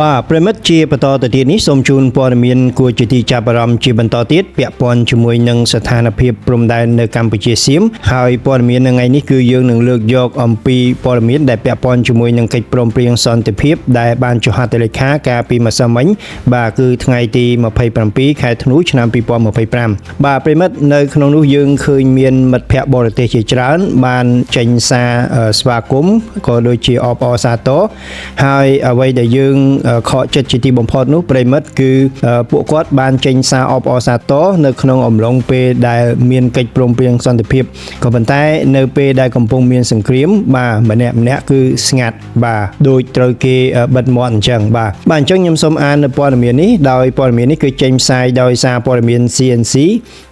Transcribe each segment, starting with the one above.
បាទប្រិយមិត្តជាបន្តទៅទៀតនេះសូមជូនព័ត៌មានគួរជាទីចាប់អារម្មណ៍ជាបន្តទៀតពាក់ព័ន្ធជាមួយនឹងស្ថានភាពព្រំដែននៅកម្ពុជាសៀមហើយព័ត៌មាននៅថ្ងៃនេះគឺយើងនឹងលើកយកអំពីព័ត៌មានដែលពាក់ព័ន្ធជាមួយនឹងកិច្ចព្រមព្រៀងសន្តិភាពដែលបានចុះហត្ថលេខាកាលពីម្សិលមិញបាទគឺថ្ងៃទី27ខែធ្នូឆ្នាំ2025បាទប្រិយមិត្តនៅក្នុងនោះយើងឃើញមានមិត្តភ័ក្តិបរទេសជាច្រើនបានចេញសារស្វាគមន៍ក៏ដូចជាអបអរសាទរហើយអ្វីដែលយើងខកចិត្តជាទីបំផុតនោះប្រិយមិត្តគឺពួកគាត់បានចេញសារអបអរសាទរនៅក្នុងអំឡុងពេលដែលមានកិច្ចព្រមព្រៀងសន្តិភាពក៏ប៉ុន្តែនៅពេលដែលកំពុងមានសង្គ្រាមបាទម្នាក់ម្នាក់គឺស្ងាត់បាទដូចត្រូវគេបិទមាត់អញ្ចឹងបាទបាទអញ្ចឹងខ្ញុំសូមអាននៅព័ត៌មាននេះដោយព័ត៌មាននេះគឺចេញផ្សាយដោយសារព័ត៌មាន CNC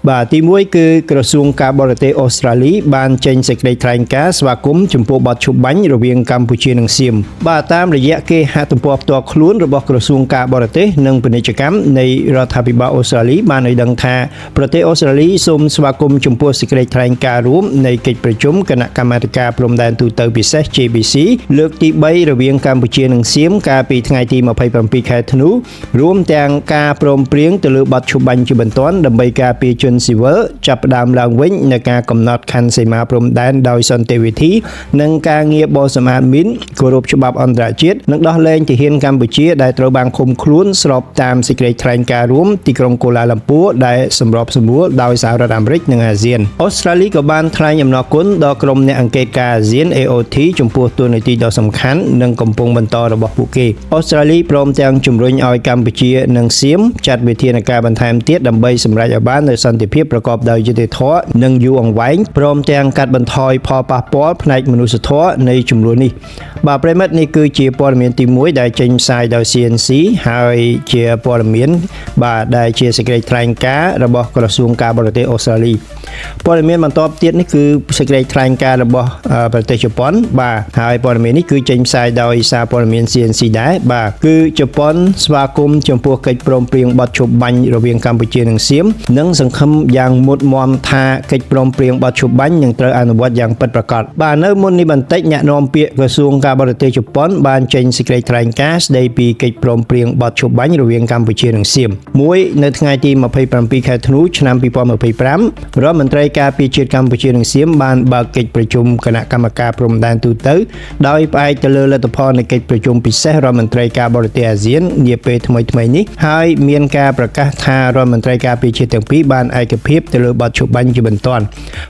បាទទី1គឺក្រសួងការបរទេសអូស្ត្រាលីបានចេញសេចក្តីថ្លែងការណ៍ស្វាគមន៍ចំពោះបទឈប់បាញ់រវាងកម្ពុជានិងសៀមបាទតាមរយៈគេហទំព័រផ្ទាល់ខ្លួនរបស់ក្រសួងការបរទេសនិងពាណិជ្ជកម្មនៃរដ្ឋាភិបាលអូស្ត្រាលីបានឲ្យដឹងថាប្រទេសអូស្ត្រាលីសូមស្វាគមន៍ចំពោះសេចក្តីថ្លែងការណ៍រួមនៃកិច្ចប្រជុំគណៈកម្មាធិការព្រំដែនទូទៅពិសេស JBC លើកទី3រវាងកម្ពុជានិងសៀមកាលពីថ្ងៃទី27ខែធ្នូរួមទាំងការព្រមព្រៀងទៅលើបទឈប់បាញ់ជាបន្ទាន់ដើម្បីការពារជនស៊ីវិលចាប់ផ្ដើមឡើងវិញនៅការកំណត់ខណ្ឌសីមាព្រំដែនដោយសន្តិវិធីនិងការងារបោសសម្អាតមីនគោរពច្បាប់អន្តរជាតិនិងដោះលែងទាហានកម្ពុជាដែលត្រូវបានឃុំខ្លួនស្របតាមសេចក្តីថ្លែងការណ៍រួមទីក្រុងកូឡាឡាំពួរដែលសម្របសម្រួលដោយសហរដ្ឋអាមេរិកនិងអាស៊ានអូស្ត្រាលីក៏បានថ្លែងអំណរគុណដល់ក្រុមអ្នកអង្កេតការណ៍អាស៊ាន AOT ចំពោះតួនាទីដ៏សំខាន់និងកំពុងបន្តរបស់ពួកគេអូស្ត្រាលីព្រមទាំងជំរុញឲ្យកម្ពុជានិងសៀមចាត់វិធានការបន្ថែមទៀតដើម្បីសម្រេចឲ្យបាននូវសន្តិភាពប្រកបដោយយុត្តិធម៌និងយូរអង្វែងព្រមទាំងកាត់បន្ថយផលប៉ះពាល់ផ្នែកមនុស្សធម៌នៃចំនួននេះបាទប្រិយមិត្តនេះគឺជាព័ត៌មានទី1ដែលចេញផ្សាយដោយ CNC ហើយជាព័ត៌មានបាទដែលជាសេចក្តីថ្លែងការណ៍របស់ក្រសួងការបរទេសអូស្ត្រាលីព័ត៌មានបន្តទៀតនេះគឺសេចក្តីថ្លែងការណ៍របស់ប្រទេសជប៉ុនបាទហើយព័ត៌មាននេះគឺចេញផ្សាយដោយសារព័ត៌មាន CNC ដែរបាទគឺជប៉ុនស្វាគមន៍ចំពោះកិច្ចព្រមព្រៀងបទឈប់បាញ់រវាងកម្ពុជានិងសៀមនិងសង្ឃឹមយ៉ាងមុតមមថាកិច្ចព្រមព្រៀងបទឈប់បាញ់នឹងត្រូវអនុវត្តយ៉ាងពិតប្រាកដបាទនៅមុននេះបន្តិចអ្នកនាំពាក្យក្រសួងការបរទេសជប៉ុនបានចេញសេចក្តីថ្លែងការណ៍ស្តីពីកិច្ចព្រមព្រៀងបទឈប់បាញ់រវាងកម្ពុជានិងសៀមមួយនៅថ្ងៃទី27ខែធ្នូឆ្នាំ2025រដ្ឋមន្ត្រីការពារជាតិកម្ពុជានិងសៀមបានបើកកិច្ចប្រជុំគណៈកម្មការព្រំដែនទូទៅដោយផ្អែកទៅលើលទ្ធផលនៃកិច្ចប្រជុំពិសេសរដ្ឋមន្ត្រីការបរទេសអាស៊ាននាពេលថ្មីៗនេះហើយមានការប្រកាសថារដ្ឋមន្ត្រីការពារជាតិទាំងពីរបានឯកភាពទៅលើបទឈប់បាញ់ជាបន្ទាន់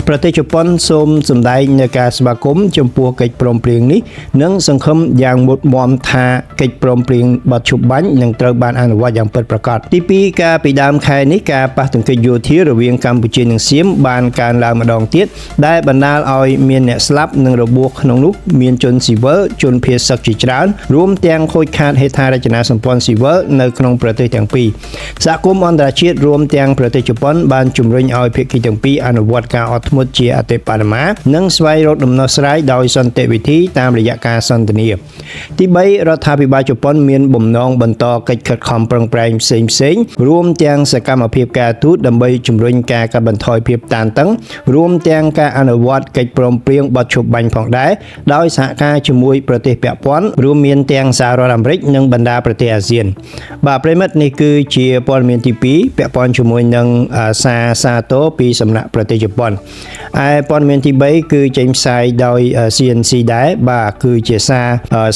ប្រទេសជប៉ុនសូមសម្ដែងនូវការស្វាគមន៍ចំពោះកិច្ចព្រមព្រៀងនេះនិងសង្ឃឹមយ៉ាងមុតមមថាកិច្ចព្រមព្រៀងបទឈប់បាញ់នឹងត្រូវបានអនុវត្តយ៉ាងពិតប្រាកដទី2កាលពីដើមខែនេះការប៉ះទង្គិចយោធារវាងកម្ពុជានិងសៀមបានកើនឡើងម្ដងទៀតដែលបណ្ដាលឲ្យមានអ្នកស្លាប់និងរបួសក្នុងនោះមានជនស៊ីវិលជនភៀសសឹកជាច្រើនរួមទាំងខូចខាតហេដ្ឋារចនាសម្ព័ន្ធស៊ីវិលនៅក្នុងប្រទេសទាំងពីរសហគមន៍អន្តរជាតិរួមទាំងប្រទេសជប៉ុនបានជំរុញឲ្យភាគីទាំងពីរអនុវត្តការអត់ធ្មត់ជាអតិបរមានិងស្វែងរកដំណោះស្រាយដោយសន្តិវិធីតាមរយៈការសន្ទនាទី3រដ្ឋាភិបាលជប៉ុនមានបំណងបន្តកិច្ចខិតខំប្រឹងប្រែងផ្សេងផ្សេងៗរួមទាំងសកម្មភាពការទូតដើម្បីជំរុញការកាត់បន្ថយភាពតានតឹងរួមទាំងការអនុវត្តកិច្ចព្រមព្រៀងបទឈប់បាញ់ផងដែរដោយសហការជាមួយប្រទេសពាក់ព័ន្ធរួមមានទាំងសហរដ្ឋអាមេរិកនិងបណ្ដាប្រទេសអាស៊ានបាទប្រិយមិត្តនេះគឺជាព័ត៌មានទី2ពាក់ព័ន្ធជាមួយនឹងសារសាទរពីសំណាក់ប្រទេសជប៉ុនឯព័ត៌មានទី3គឺចេញផ្សាយដោយ CNC ដែរបាទគឺជាសារ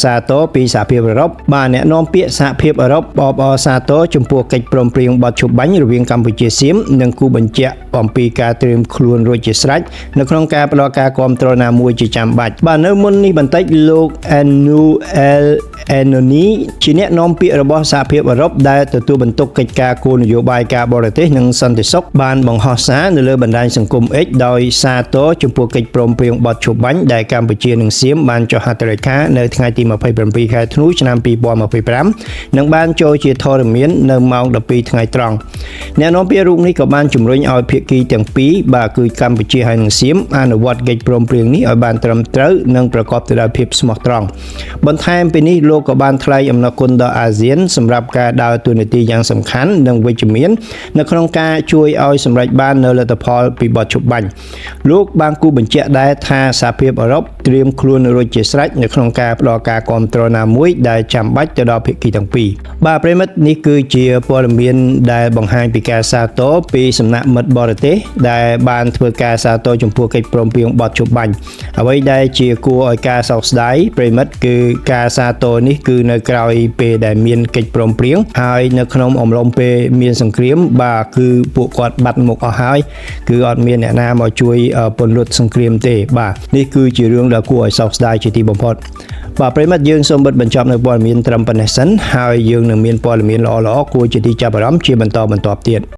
សាទរពីសហភាពអឺរ៉ុបបាទអ្នកនាំពាក្យសហភាពអឺរ៉ុបបបសាទរចំពោះកិច្ចព្រមព្រៀងបទឈប់បាញ់រវាងកម្ពុជាសៀមនិងគូបញ្ជាក់អំពីការត្រៀមខ្លួនរួចជាស្រេចនៅក្នុងការផ្ដល់ការគាំទ្រណាមួយជាចាំបាច់បាទនៅមុននេះបន្តិចលោក Anuel Enoni ជាអ្នកនាំពាក្យរបស់សហភាពអឺរ៉ុបដែលទទួលបន្ទុកកិច្ចការគោលនយោបាយការបរទេសនិងសន្តិសុខបានបង្ហោះសារនៅលើបណ្ដាញសង្គម X ដោយសាទរចំពោះកិច្ចព្រមព្រៀងបទឈប់បាញ់ដែលកម្ពុជានិងសៀមបានចុះហត្ថលេខានៅថ្ងៃទី27ខែធ្នូឆ្នាំ2025និងបានចូលជាធរមាននៅម៉ោង12ថ្ងៃត្រង់អ្នកនាំពាក្យរូបនេះក៏បានជំរុញឲ្យភាគីទាំងពីរបាទគឺកម្ពុជាហើយនិងសៀមអនុវត្តកិច្ចព្រមព្រៀងនេះឲ្យបានត្រឹមត្រូវនិងប្រកបទៅដោយភាពស្មោះត្រង់បន្ថែមពីនេះលោកក៏បានថ្លែងអំណរគុណដល់អាស៊ានសម្រាប់ការដើរតួនាទីយ៉ាងសំខាន់និងវិជ្ជមាននៅក្នុងការជួយឲ្យសម្រេចបាននូវលទ្ធផលពីបទឈប់បាញ់លោកបានគូបញ្ជាក់ដែរថាសហភាពអឺរ៉ុប ត្រៀមខ្លួនរួចជាស្រេចនៅក្នុងការផ្ដល់ការគ្រប់គ្រងណាមួយដែលចាំបាច់ទៅដល់ភាគីទាំងពីរបាទប្រិយមិត្តនេះគឺជាព័ត៌មានដែលបង្ហាញពីការសាទរពីសំណាក់មិត្តបរទេសដែលបានធ្វើការសាទរចំពោះកិច្ចព្រមព្រៀងបទជប់បាញ់អ្វីដែលជាគួរឲ្យការសោកស្ដាយប្រិយមិត្តគឺការសាទរនេះគឺនៅក្រោយពេលដែលមានកិច្ចព្រមព្រៀងហើយនៅក្នុងអំឡុងពេលមានសង្គ្រាមបាទគឺពួកគាត់បាត់មុខអស់ហើយគឺអត់មានអ្នកណាមកជួយពន្លត់សង្គ្រាមទេបាទនេះគឺជារឿងដ៏គួរឲ្យសោកស្ដាយជាទីបំផុតបាទប្រិយមិត្តយើងសូមបិទបញ្ចប់នៅព័ត៌មានត្រឹមប៉ុណ្ណេះសិនហើយយើងនឹងមានព័ត៌មានល្អៗគួរជាទីចាប់អារម្មណ៍ជាបន្តបន្ទាប់ទៀត។